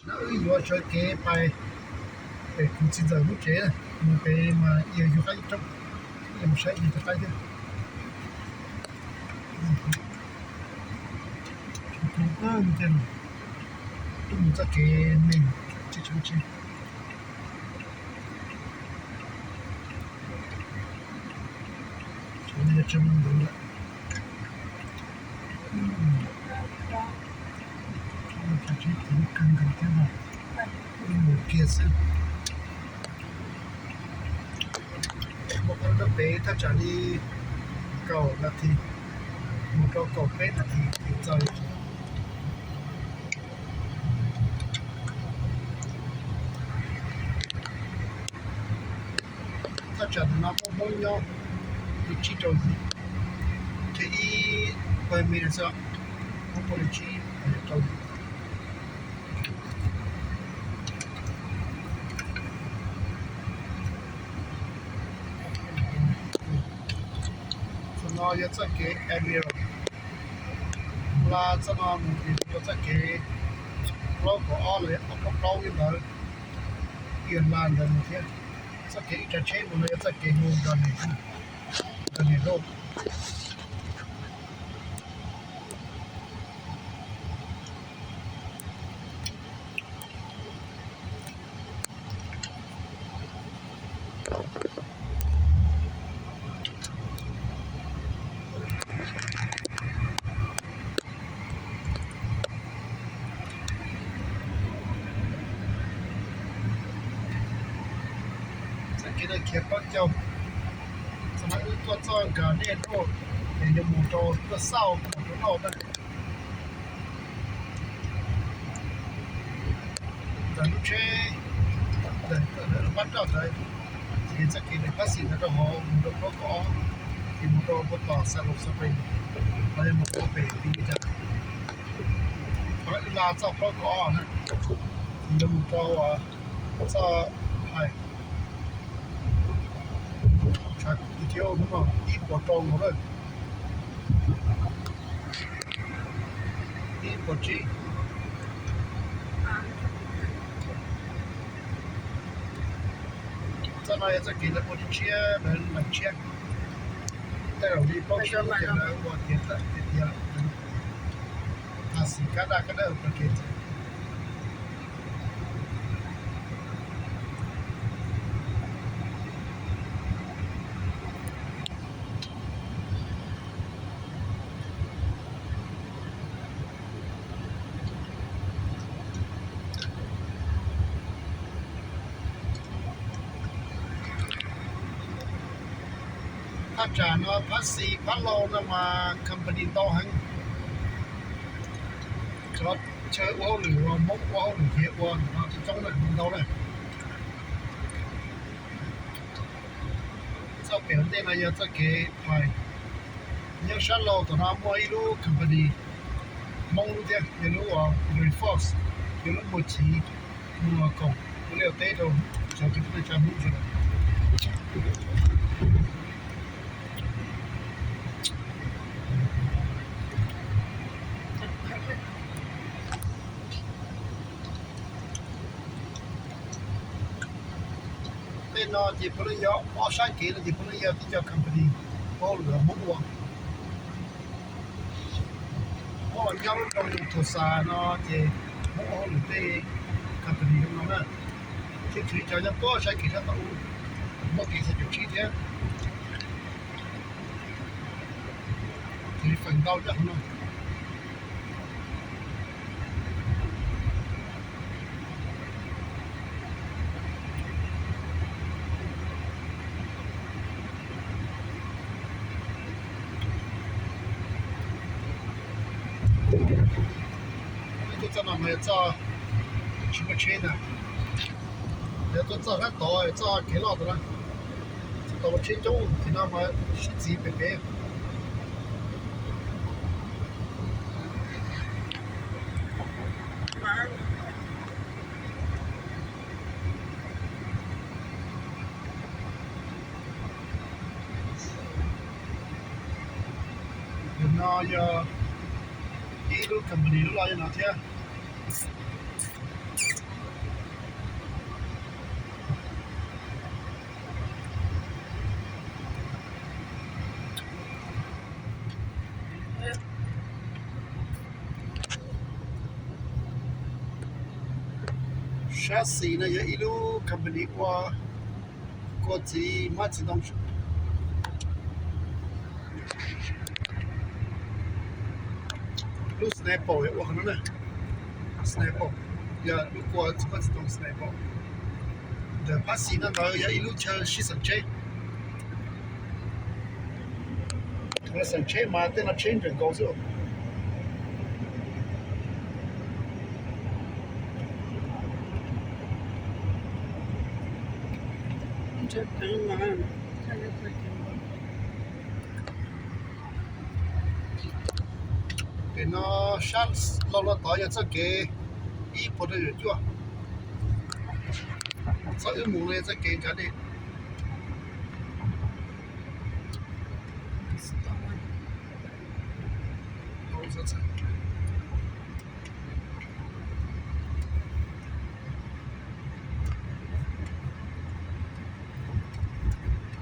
No wb yuav sawv kev pais pem kuv txiv ntxawm lub tsev, mus pem mas yog yug qaib ib roob, mus saib yug cov qaib thiab. Wb mus txoj kev neeg tsis tshwm tsis. Tsis muaj ntawd lawm. Tsis tau kawg nkaus thiab, mus kiag xwb. Mus qhov rau pem thaj tsam li kaum nas this, mus rau kaum peb nas this ces txog. Thaj tsam no muaj Hmoob nyob li tsib rau yim, thiab ib pawg me xwb, Hmoob muaj li tsib rau yim. Txoj no yog txoj kev Emerald, hla txoj no mus rau txoj kev plaub kaum ob los yog ob plaub plaub li ntawd, ib yam hla ntawd mus thiab. Txoj kev ib tsav tsheb mus no yog txoj kev mus Garnet, Garnet Road. Txoj kev no khiav plaub caug, txoj no wb tuaj txoj Garnet Road, ces yuav mus rau tuaj South, mus rau North na. Ntawm lub tsheb, ntawm pab roj ntawd, ces txoj kev ntawm Phab Xis ntawd rau hauv mus rau plaub kaum ob, ces mus rau puag tom Saddle Springs, los yog mus rau pem Phoenix. Qhov wb hla txoj plaub kaum ob na, ces yuav mus rau txoj, tshav kub tiag tiag, hnub no ib puas rau nkaus lawm. Ib puas tsib. Txoj no yog txoj kev lawv ua tshiab, lawv lees tshiab. Tej zaum li plaub tsib lub ces lawv ua tiav tawm tiav tiav lawm. Tag xim kab daj kab dawb ua kev ntxiv. Thaj tsam no Phab Xis Phab Lauj no mas company ntau heev. Cov chaw ua hauj lwm uas Hmoob ua hauj lwm ces ua ntawm no coob coob na, ntau na. Txoj pem ua ntej no yog txoj kev pais. Nyob sab laug tom no muaj ib lub company Hmoob lub thiab, yog lub uas Reinforce, yog lub muag chiv, muag koom ua liaj ua teb rau cov kwv tij neej tsa Hmoob sawv daws. Tej no ces puav leej yog ob sab kev no ces puav leej yog tib co company hauj lwm Hmoob ua. Hmoob los nyob lub roob Tulsa no ces Hmoob ua hauj lwm tej company zoo no na. Thiab txhua cov nyob puag sab kev sab tod, muaj kev xya caum tsib thiab. Ces feem ntau nyob hauv no. Tuaj txoj no mas yog txoj tsis muaj tsheb ntag. Yog tuaj txoj sab tod, txoj kev loj tod na, txoj tod ua tsheb coob, ces no mas sib txiv pem pem. Ntawm no yog ib lub company lub loj nyob no thiab. Sab xis no yog ib lub company ua kua txiv hmab txiv ntoo. Lub Snapple yog ua qhov no na. Snapple yog lub kua txiv hmab txiv ntoo Snapple. Ntawm phab xis no ntawd yog ib lub chaw sib xeem tsheb. Thaum lawv xeem tsheb mas tej no tsheb nrawm nkaus xwb. Pem no sab laug no tod yog txoj kev ib puas rau caum cuaj. Txoj wb mus no yog txoj kev nrad dej.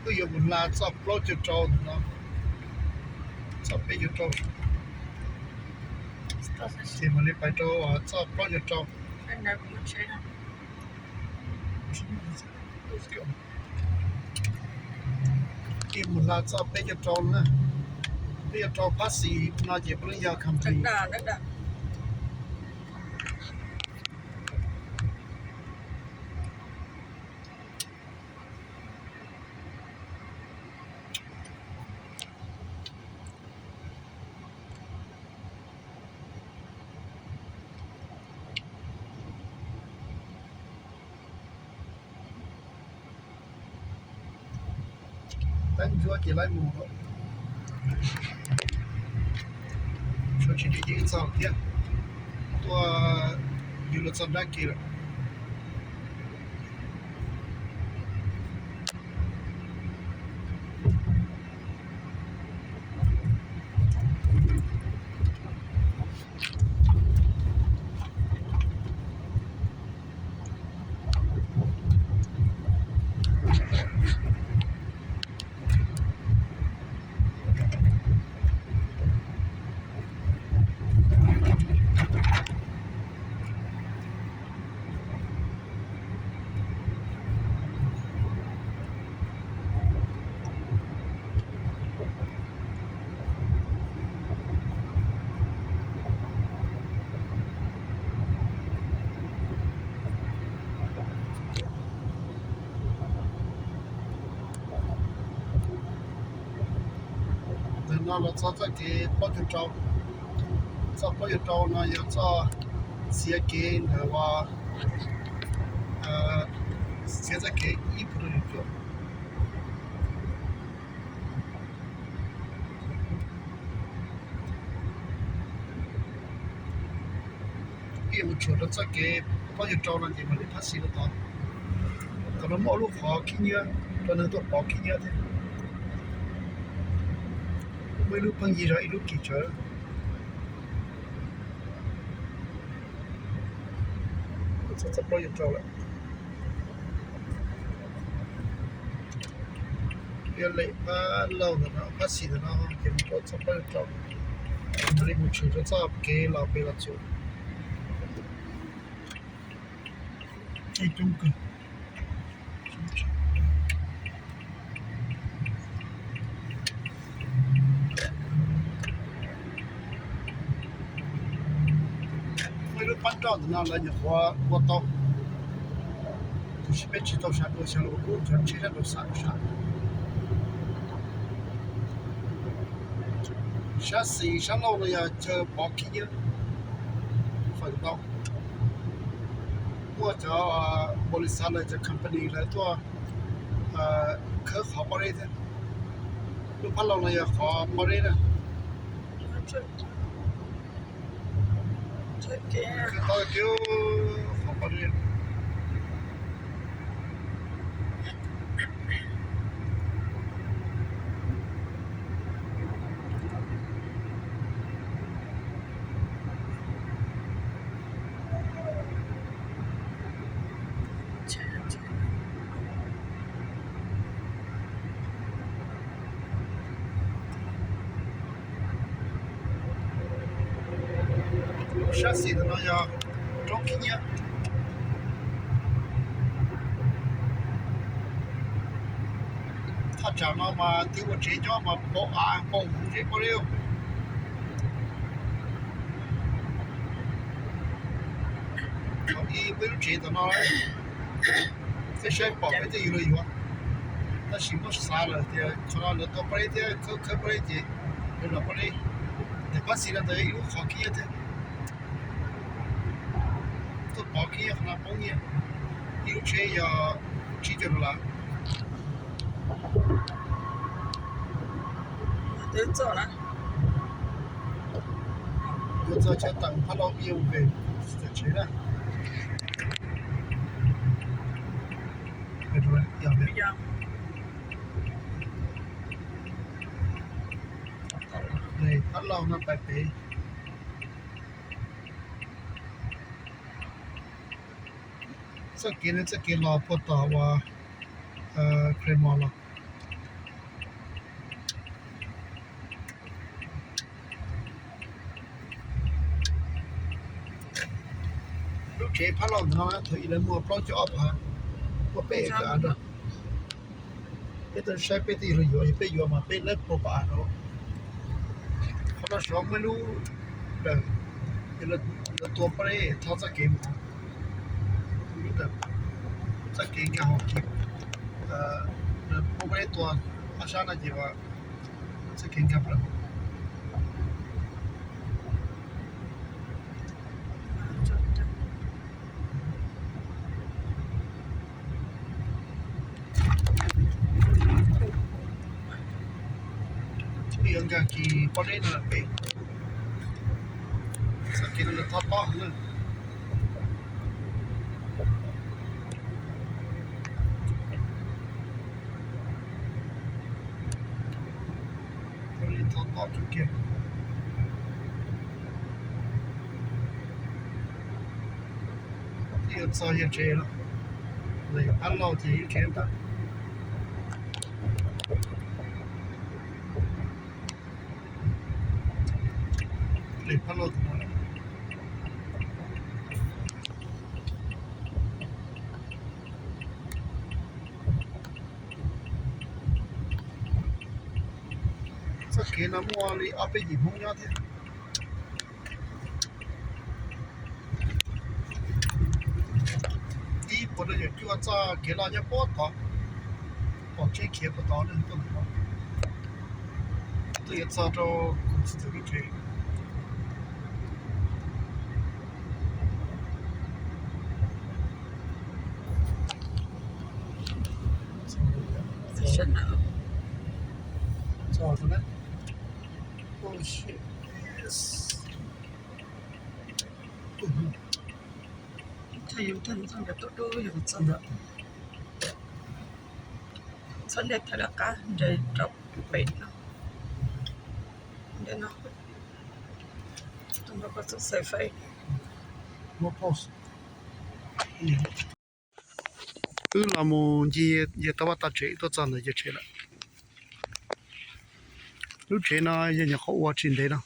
Wb yuav mus hla txoj plaub caug rau ntawm no, txoj peb caug rau, ces mam li pais rau txoj plaub caug rau. Wb mus hla txoj peb caug rau na, peb caug rau phab xis no ces puav leej yog company. Teeb ntsuab ces laib mus lawm. Tshuav tsis deb ces wb txog lawm thiab. Tuaj yug luag txog nrab ke lawm. Ntawm no los txog txoj kev plaub caug rau. Txoj plaub caug rau no yog txoj txiav kev ntawm uas txiav txoj kev ib puas rau caum cuaj. Wb yuav mus tshuam rau txoj kev plaub caug rau no ces mam li phab xis rau tod. Thaum no muaj lub qhov khib nyiab rau neeg tuaj pov khib nyiab thiab. Muaj ib lub pheej yig zog ib lub kis tsawv. Txog txoj plaub caug rau lawm. Yog lem phab laug ntawm no, phab xis ntawm no ces mus rau txoj plaub caug rau. Mam li mus tshwm rau txoj kev los pem los txus. Coob kawg. Muaj ib lub pab nroj ntawm no lawv nyuam qhuav ua tau, tab sis peb tsis tau sawv dua, xyov lawv ua kub cov tsheb sab nraud xav rau sab. Sab xis sab laug no yog chaw pov khib nyiab feem ntau. Muaj cov npaum li xav lawv cov company lawv tuaj khawb qhov pob zeb thiab. Lub phab laug no yog qhov pob zeb na. Khawb tau kiag qhov pob zeb. Sab xis ntawm no yog roob khib nyiab. Thaj tsam no mas twb ua tsev nyob mas pom av pom huv tsev pob zeb. Thaum ub peb lub tsev tom no, peb saib pom peb twb yuav luag yuav, tab sis muab xav lawm tias qhov no lawv tua pob zeb thiab khawb khawb pob zeb ces lawv los pob zeb, tes qab xis no ntawd ib lub qhov khib nyiab thiab. Tuaj pov khib nyiab qhov no poob nyiaj, ib lub tsheb yog tsib caug dollar. Twb txog na. Twb txog chaw tawm Phab Lauj pib mus pem txog tsev na. Phab Lauj no pais pem. Txoj kev no txoj kev los puag tom uas Claremont los. Lub tsev Phab Lauj ntawm no thaum ub lawv muag plaub caug ob phav, muaj peb ekav av nrog. Peb tuaj saib peb twb yuav luag yuav, yog peb yuav mas peb lawb puag pem av no. Qhov no xyov muaj ib lub dawm, lawv tua pob zeb thov txoj kev mus, lub dawm, txoj kev nkag hauv kev, lawv muab pob zeb tua ob sab no ces txoj kev nkag plaws. Yuav nkag kis pob zeb no pem, txoj kev no thov tob heev na. Thov tob kawg kiag. Twb yuav txog yawg tsev lawm, lawv yuav pab lauj ces yawg tsev ntawd. Pab lauj. Txoj kev no muaj li ob peb yim Hmoob nyob thiab. Ib puas rau caum cuaj txoj kev loj nyob puag tod, pom tsheb khiav puag tod tuaj ntawm no, tuaj yuav txog rau kuv txiv tsev. Txhob ntej thawj lawv qab nres rau pem no. Ntawm no, tus nrog koj txoj xaim fais. Wb los mus ncig yawg tau vaj tau tsev tuaj txog ntawm yawg tsev lawm. Lub tsev no yog nyuam qhuav ua tsis ntev no.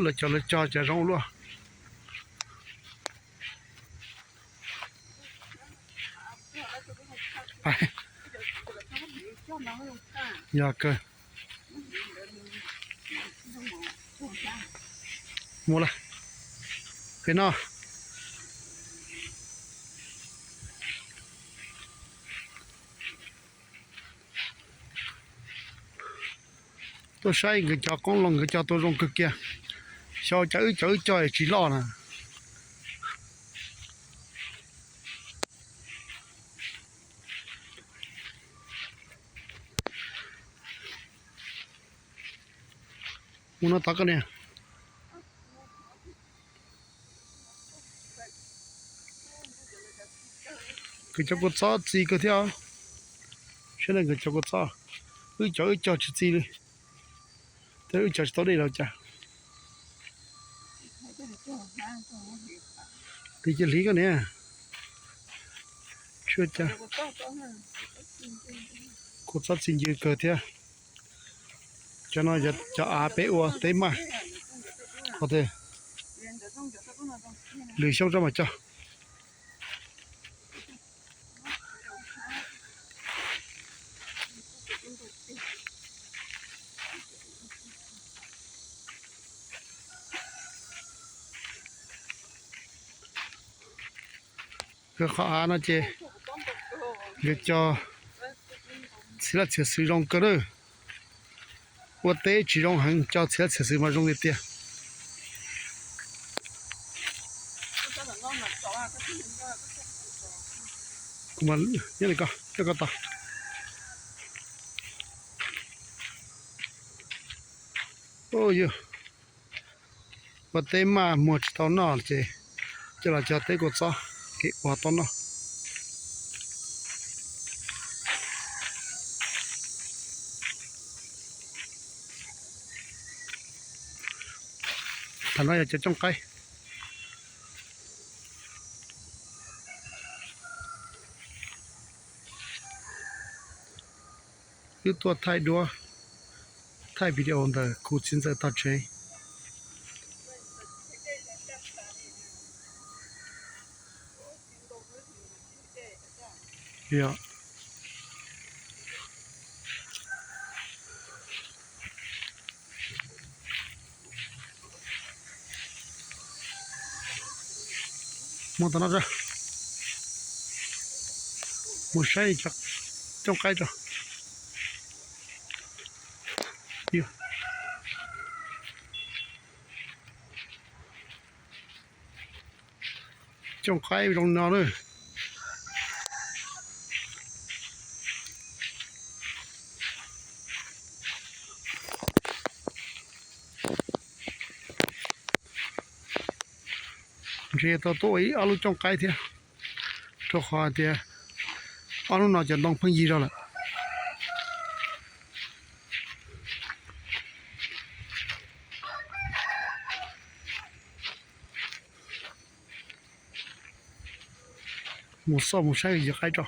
Lawv cog lawv cog cas zoo luaj. Yog kawg. Mus lawm. Pem no. Tuaj saib nkawd cov qoob loo nkawd cog tau zoo kawg kiag. Xyov cas wb cog wb cog tsis loj na. Mus no tod koj niam. Nkawd cov kua txob txi kawg thiab. Saib na nkawd cov kua txob, wb cov wb cog tsis txi li. Tej wb cog tsis tau dej los cas. Tiv cia hliv koj niam. Tsis ua cas. Kua txob txi ncw kawg thiab. Cov no yog cov av peb ua teb maj. Qhov twg? Lwm xyoo tso mam cog. Qhov av no ces nkawd cog txhia laj txhia xwm zoo kawg lawm. Ua teb tsis zoo heev, cog txhia laj txhia xwm mas zoo tiag tiag. Kuv mas nyob li ko, nyob ko tau. Yog ua teb maj muag tsis tau noj ces coj los cog teb kua txob kev ua tau noj. Thaum no yog cov cooj qaib. Wb tuaj thaij duab, thaij video ntawm kuv txiv ntxawm tog tsev. Yog Mus tom no, mus saib cooj qaib tso. Cooj qaib zoo no na. Ntshe tau tuaj ua ib ob lub cooj qaib thiab, rau qhov tias ob hnub no cov ntoo pheej yig zog lawm. Mus xauj mus saib yog qaib tso.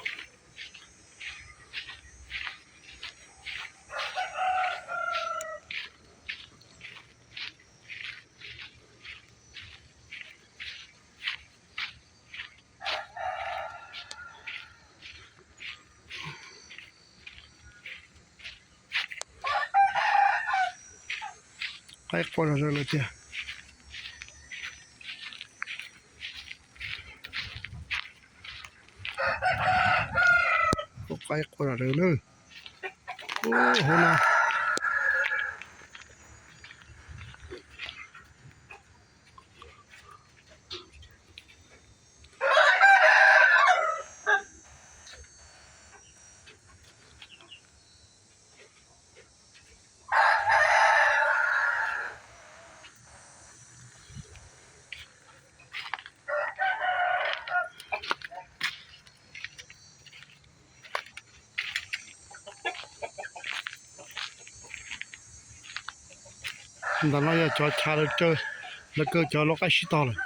Qaib qua zog zaws lawm tiag. Qaib qua zog zaws lawm. Hauv no. Ntawm no yog cov chav lawv kaw cov lau qaib sib tog lawm.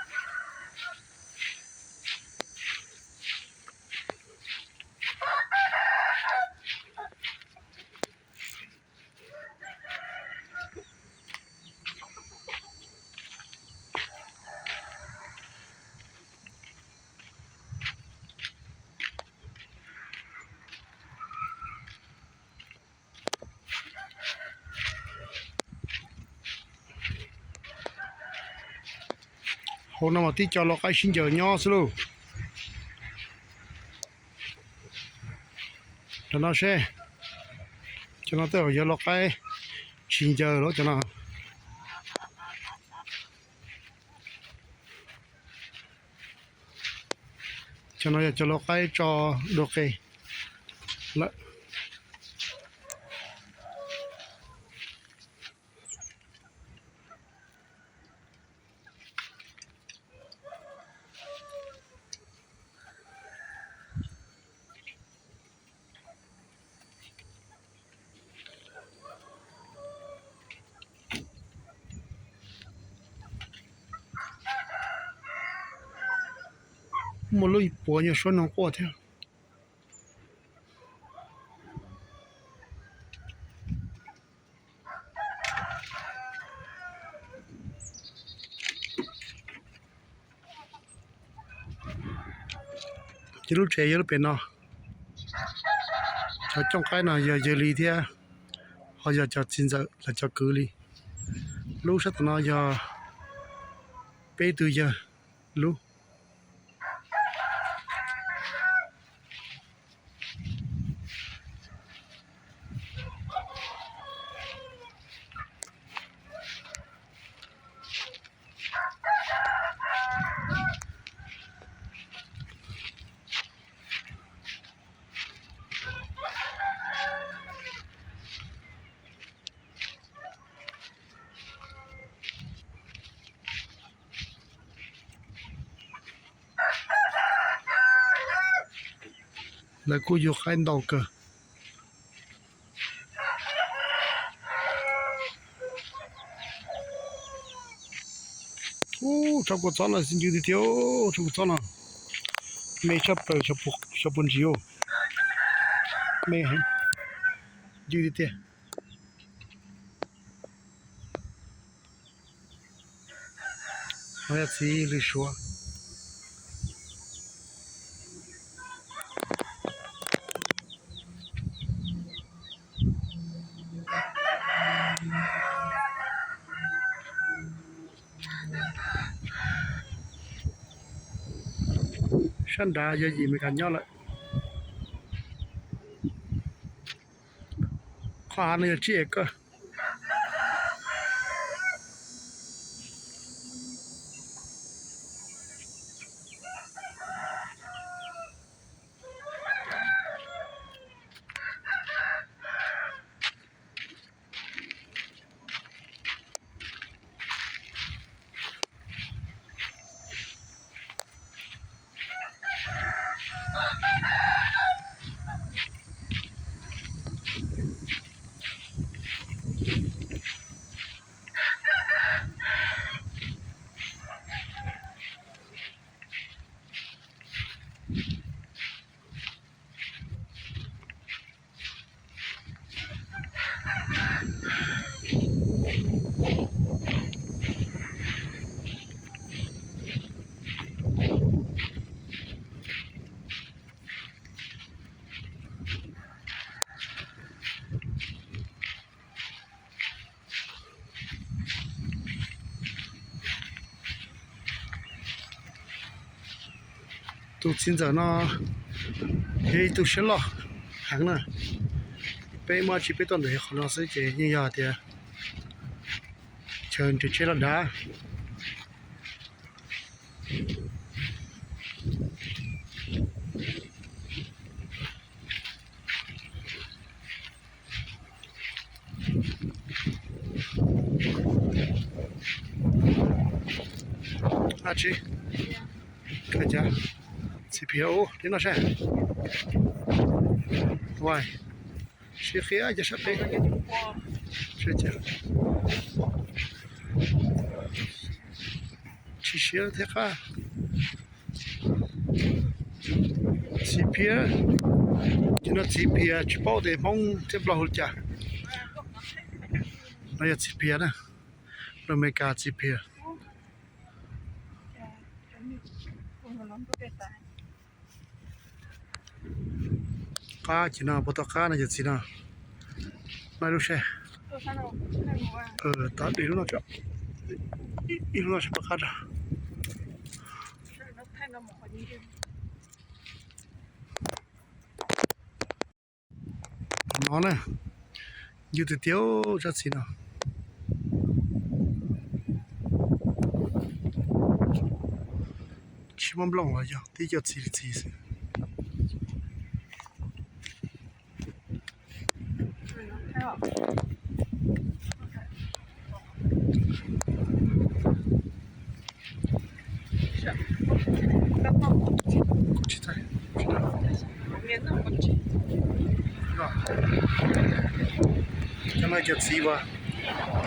Hauv no mas tib co lau qaib sib ncaws nyob xwb lauj. Cov no seb, cov no tej zaum yog lau qaib tsis ncaws los cov no. Cov no yog cov lau qaib tso dua qe lawm. Muaj lub puav nyuag suab noog quaj thiab. Ces lub tsev yog lub pem no. Cov cooj qaib no yog yawg li thiab, ho yog cov txiv ntxawm los cov kwv li. Lub sab tom no yog peb tug yawg lub. Lawv kuj yug qaib ntau kawg. Ub, tsob kua txob no ncw tiag tiag, tsob kua txob no me tshaj plaws, xyov puas ntsws, me heev, ncw tiag tiag. Ho yog txiv lws suav. Sab nrad yog yim Meskas nyob lawm. Qhov hav no yog tsiaj koj. Tus txiv ntxawm no yog ib tug siab loj heev na. Peb muaj dab tsi peb tuaj ntawm qhov no xwb ces yeej yog tias chaw nres tsheb loj dav. Ab tsi, txiv phiab ub, li no saib. Ua, sib qhia cov sab pem. Tsis siab thiab qab. Txiv phiab, cov no txiv phiab tsis paub tias Hmoob thiab Nplog hu li cas. No yog txiv phiab na, lus Meskas txiv phiab. Qab ces no puas tau qab no yog txiv no. No lub sab, tod ib lub no, ib lub no seb puas qab rau. No na, ncw tiag tiag tsob txiv no. Tsis muaj nplooj los yog tib co txiv txiv xwb. Cov no cov txiv uas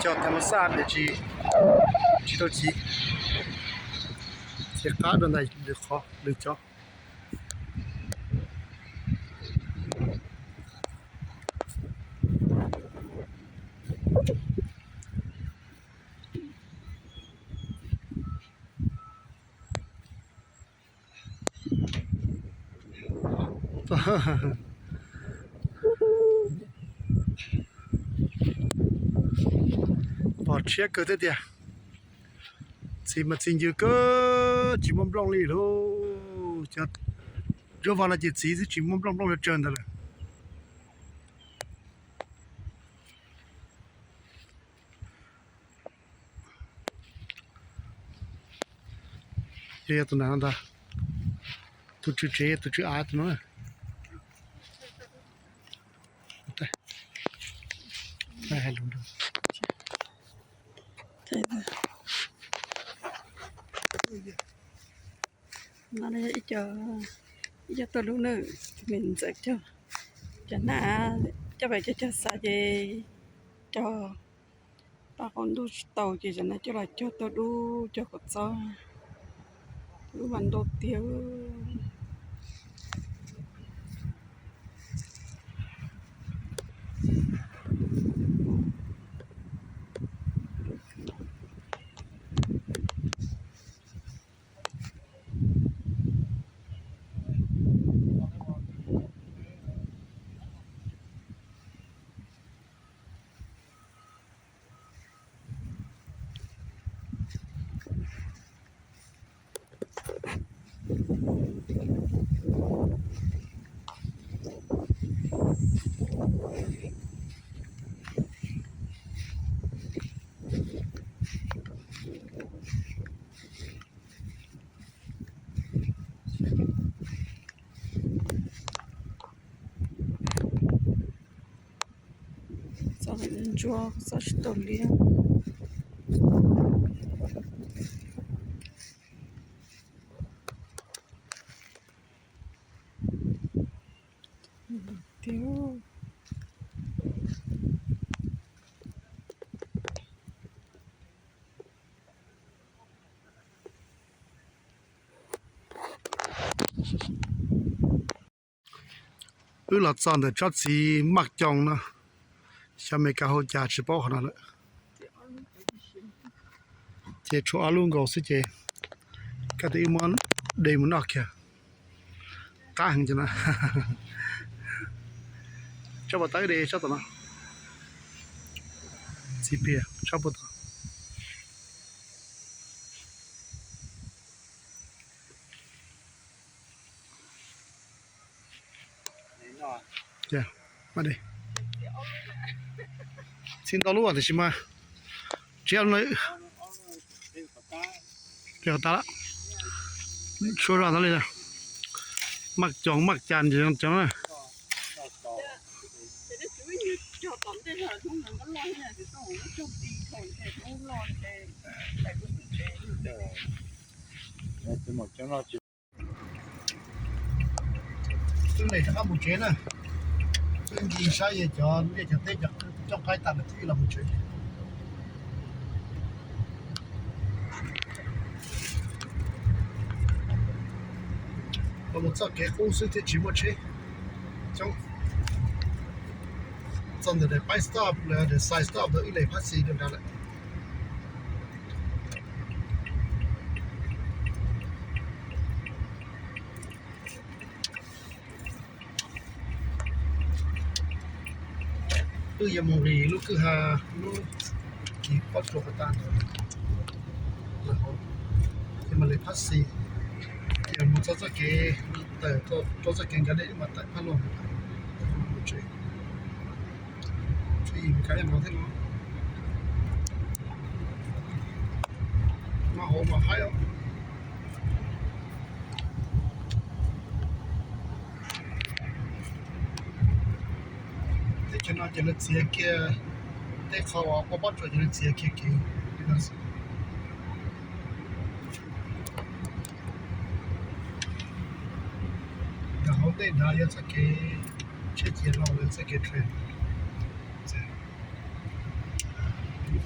cog thaum ma xaj tes tsis, tsis tau txiv, ces qab rau ntawm lwm qhov lwm cov. Pom tshiab kawg thiab tiag. Txiv mas txiv ncw kawg, tsis muaj nplooj li lauj. Cov nruab vag no ces txiv xwb, tsis muaj nplooj, nplooj tsawg ntawd lawm. Yog tus na ntag, tus tswv tsev, tus tswv av tus no. No yog ib co, ib co tuaj dub na, tus me ntxawm cog, cov na, coj pem cov cog xav ces cog paj qaum ntuj tsis tau ces cov no coj los cog tuaj dub, cog kom txob, dub mas ntau tiag. Txoj ntsuab txoj tsis tau liab. Wb los txog ntawm tsob txiv maj coo no, xyov Amelikas hu cas tsis paub qhov no lawm. Ces tshuav ob lub nkaus xwb ces kaj tis wb muab de mus noj kiag. Qab heev ces no. Tsob puas tau de tsob tom no. Txiv pliag tsob puas tau. Txhij ntau lub tiam sis mas tsis ob lub na. Qhov tas lawm. Tshuav zoj ntawd li. Maj coo maj cas ces coo na. Twb les rov qab mus tsev na. Twb nci saib yog cov liaj cov teb cov cooj qaib tas lawm twb los mus tsev. Los mus txoj kev qub xwb thiaj tsis muaj tsheb coob. Txog ntawm daim pib stop los daim side stop ntawd ib leeg phab xis rau nrad lawm. Wb yuav mus nqis lub kwj ha lub kis pob tsuas ko tas ntawd, ces mam li phab xis, ces mus txog txoj kev tawm rau txoj kev nkag dej mam tawm phab luag mus tsev. Tsis yim Mes Kas no thiab no, mas hauv mas haib os. Teb chaws no ces lawv txiav kiag tej qho uas ua pob tsuas ces lawv txiav kiag kev li no xwb. Nkag hauv tej nrad yog txoj kev tsheb ciav los yog txoj kev train.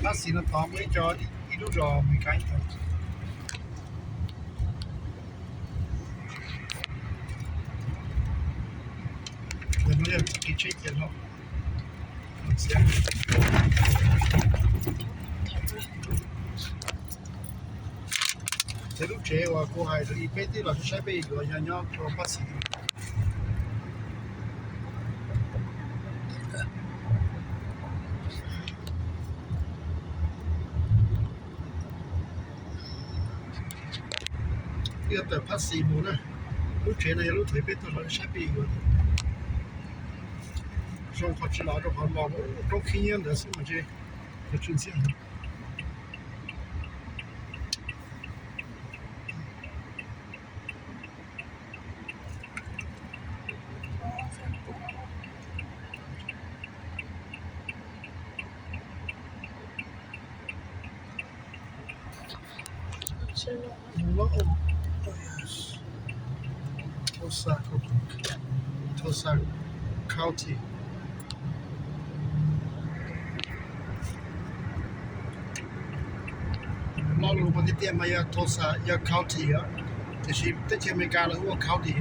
Phab xis no tod muaj ib co, ib lub zos Mes Kas tod. Ces no yog kev tsheb ciav los. Ces lub tsev uas kuv hais rau ib peb tij los saib peb yuav yog nyob rau phab xis. Yog tawm phab xis mus na, lub tsev no yog lub thaum peb tuaj los saib peb yuav. Zoo qhov tsis los rau qhov los roob khib nyiab ntawd xwb mas ntshe yog tsw ntxiab heev. Tulsa, Tulsa County. Lo lus tiag tiag mas yog Tulsa, yog county os, tiam sis teb chaws Amelikas lawv hu ua county.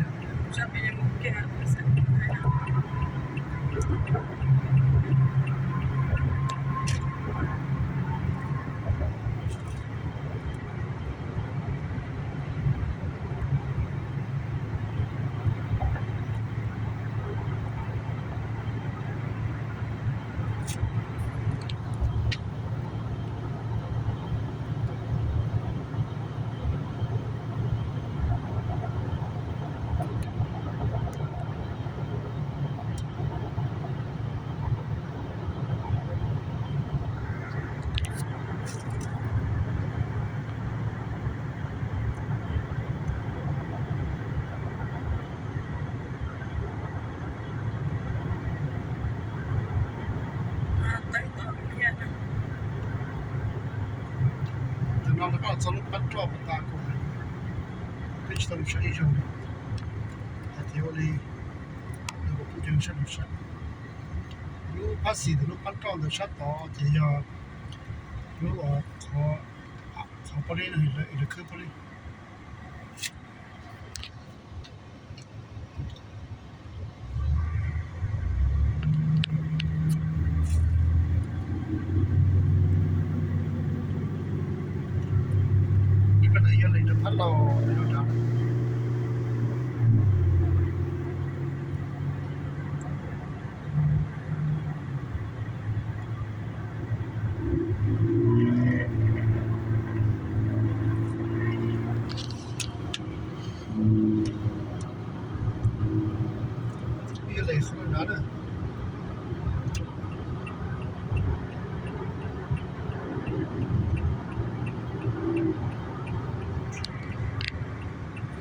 Tam no lawv pab txog lub pab roj puas tas kuv, peb tsis tau mus saib ib zaug li. Hais tias ua li, kuv kuj cia li saib mus saib. Lub pab xis ntawm lub pab roj ntawd sab tod ces yog lub qhov, qhov pab lib no, lawv khwb pab lib. Ib pab no yog li rau phab laug, rau rau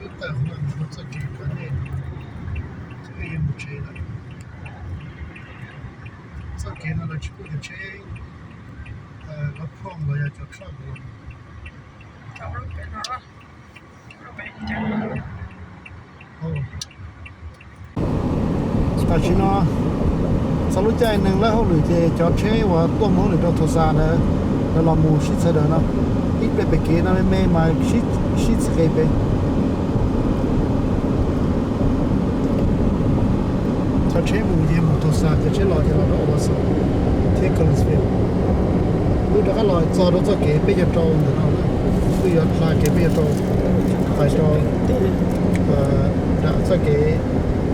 Wb tawm hauv no mus rau txoj kev kav nej, wb yuav mus tsev lawm. Txoj kev no lawv tsis pub cov tsheb, cov phooj los yog cov truck los. Tam sim no txog lub caij neeg lawb hauj lwm ces cov tsheb uas tuaj mus hauj lwm rau Tulsa ntawd, lawv los mus sib txhawv daws no. Ib pliag pem kev no me me mas sib txhais qe pem. Cov tsheb mus ces mus Tulsa, cov tsheb los ces los rau Wausau thiab Collinsville. Wb rov qab los txog rau txoj kev peb caug rau ntawm no, wb yuav hla kev peb caug rau, pais rau nram txoj kev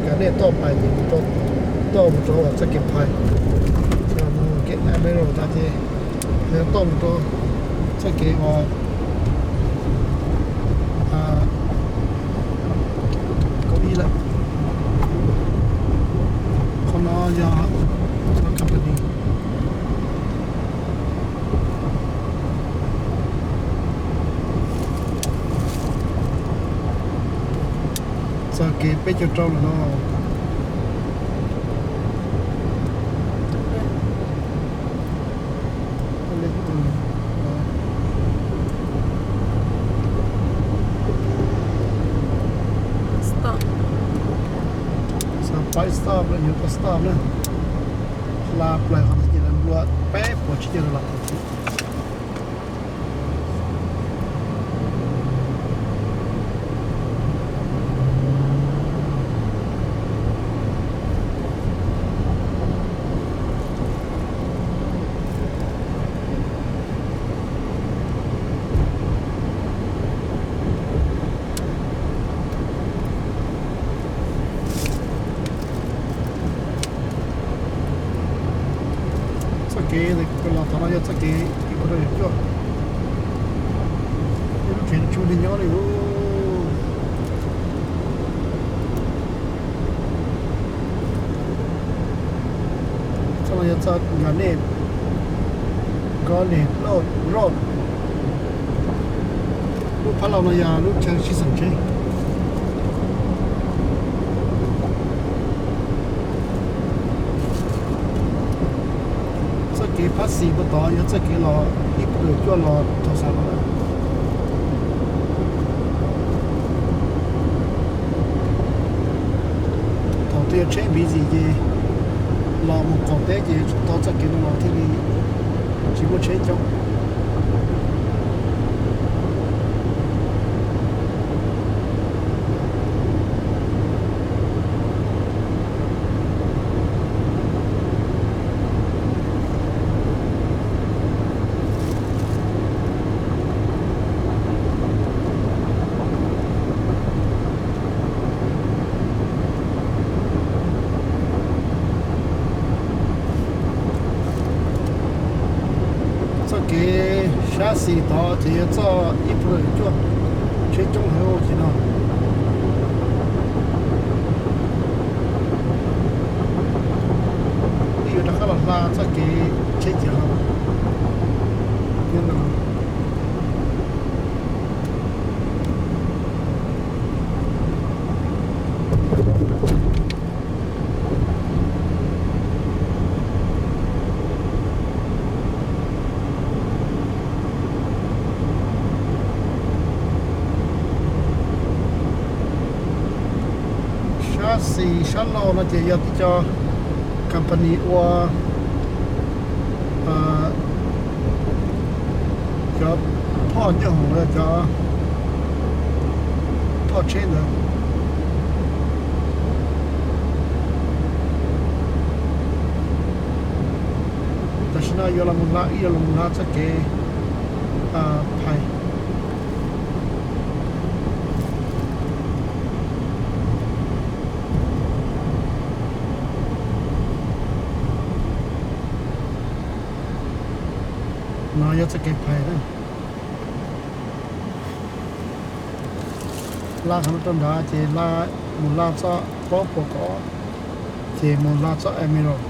kav nej toj pais ces mus rau, toj mus rau txoj kev pais, mus kev na me rau tas ces yog toj mus rau txoj kev uas kaum ib lawm. Qhov no yog company. Txoj kev peb caug rau lawm no. Xav pais stop los yuav tau stop na. Hla plaws qhov no ces lawv nplua peb puas tsib caug dollar. Txoj kev los thaum no yog txoj kev ua rau yawm cuaj. Ib lub tsev tsuj li nyob li ub. Txoj Garnet, Garnet Road. Lub phab laug no yog lub chaw sib xeem tsheb. Txoj kev phab xis puag tod yog txoj kev los ib puas cuaj los tau xav los. Thaum twg tsheb busy ces los mus qaum teb ces tau txoj kev no los thiaj li tsis muaj tsheb coob. Txoj kev sab xis tod ces yog txoj ib puas cuaj, tsheb coob heev ces no. Wb yuav rov qab los hla txoj kev tsheb ciav hlau nyob ntawm no. Sab xis sab laug no ces yog tib co company ua cov phoj nyooj hoom, cov phoj tsheb ntawd. Tam sim no yuav los mus hla, ib yuav los mus hla txoj kev phais. No yog txoj kev phais na. Hla qhov no rau nrad ces mus hla txoj plaub puas kaum ob, ces mus hla txoj Emerald,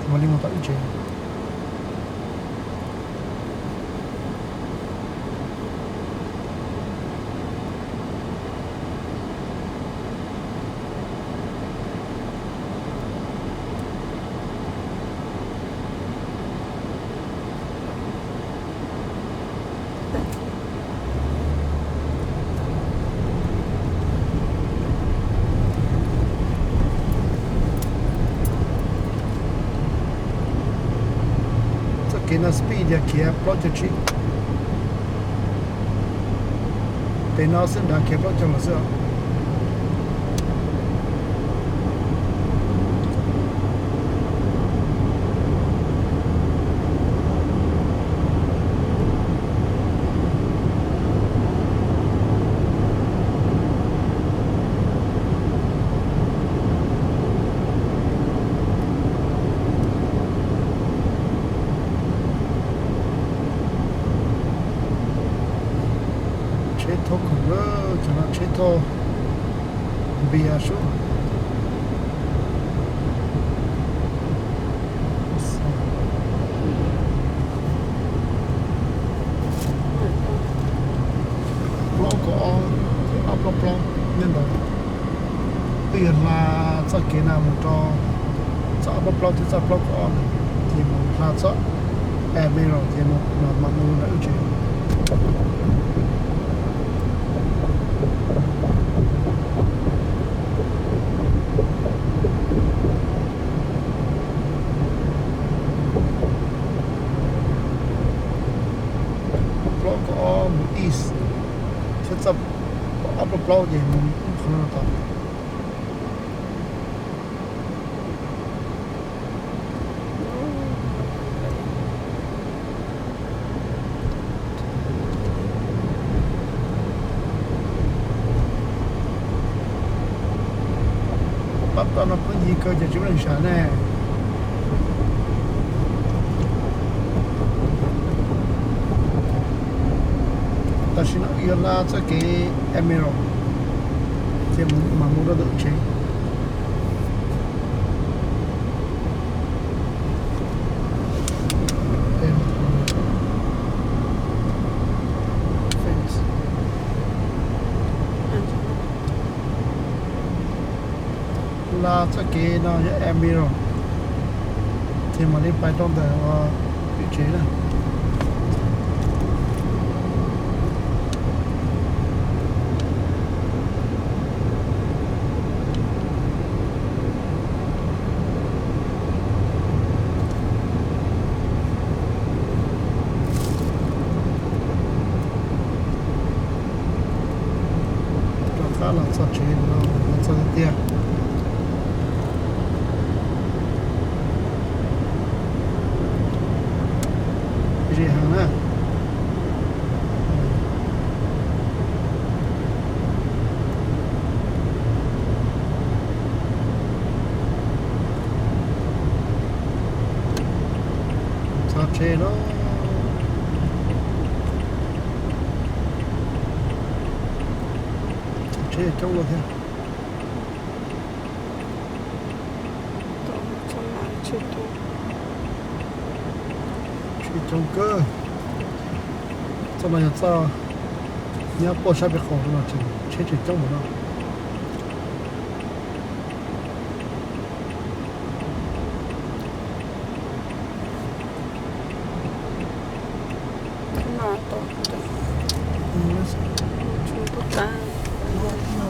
mam li mus tom wb tsev. Txoj kev no speed yog khiav plaub caug tsib. Pem no xwb nrad khiav plaub caug los xwb. Tsheb thauj khoom, cov no tsheb thauj npias sub. Plaub kaum ob, ob plaub plaub nyob ntawd. Wb yuav hla txoj kev na mus rau txoj ob plaub plaub thiab txoj plaub kaum ob, ces mus hla txoj Emerald ces mam mus ntawm wb tsev. Plaub kaum ob mus east thiab txoj ob plaub plaub ces mus qhov no tod. Pab toj no pheej yig kawg ces tsis muaj neeg sam ne. Tam sim no wb yuav hla txoj kev Emerald ces mam mus rau ntawm wb tsev. Txoj kev no yog Emerald, ces mam li pais rau ntawm peb tsev na. Rov qab los txog tsev no, los txog tiag tiag. Ze heev na. Txog tsev lawm. Txog tsev coob lawm thiab. Tsheb coob kawg. Txoj no yog txoj nyob puag sab pem qaum no, tseem tsheb tseem coob npaum no. Txoj no tau, tau, tsis pub txav.